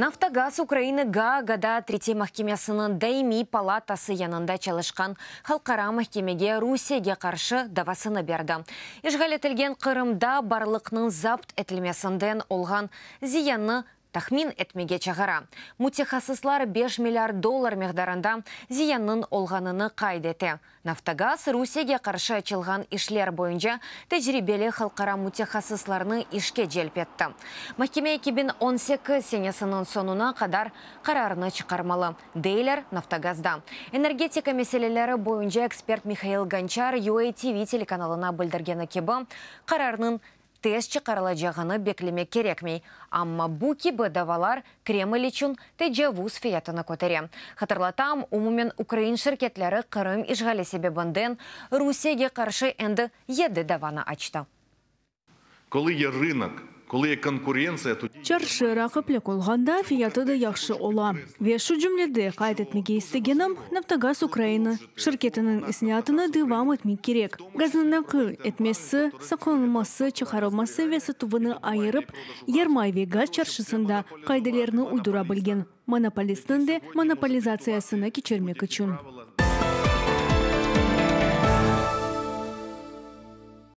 Naftogaz Ukrainı Gaagada Tretye mahkemesiniñ daimiy palatası yanında çalışqan Halqara mahkemege Rusiyege qarşı davasını berdi. İşğal etilgen Qırımda barlıqnıñ zapt etilmesinden olğan ziyannı tahmin etmege çağıra. Mütehassıslar beş milliard dollar miqdarında ziyannıñ olğanını qayd ete. Naftogaz, Rusiyege qarşı açılğan işler boyunca tecribeli halqara mütehassıslarnı işke celp etti. Mahkeme 2018 senesiniñ soñuna qadar qararnı çıqarmalı, deyler Naftogazda. Energetika meseleleri boyunca ekspert Mihail Gonçar UATV telekanalına bildirgeni kibi, qararnıñ tez çıqarılacağını beklemek kerekmey, amma bu kibi davalar Kreml içün tecavuz fiyatını kötere. Hatırlatam, umumen ukrain şirketleri Qırım işğali sebebinden Rusiyege qarşı endi yedi davanı açtı. Kolı ye rınok, kolı ye konkurentsiya, toді Çarşı raqiplik olğanda fiyatı da yahşı ola. Ve şu cümlede qayd etmege istegenim, Naftogaz Ukrainı şirketiniñ islâatını devam etmek kerek. Gaznıñ naqil etmesi, saqlanılması, çıqarılması ve satuvını ayırıp, yermay ve gaz çarşısında qaidelerni uydura bilgen monopolistniñ de monopolizatsiyasını keçirmek içün.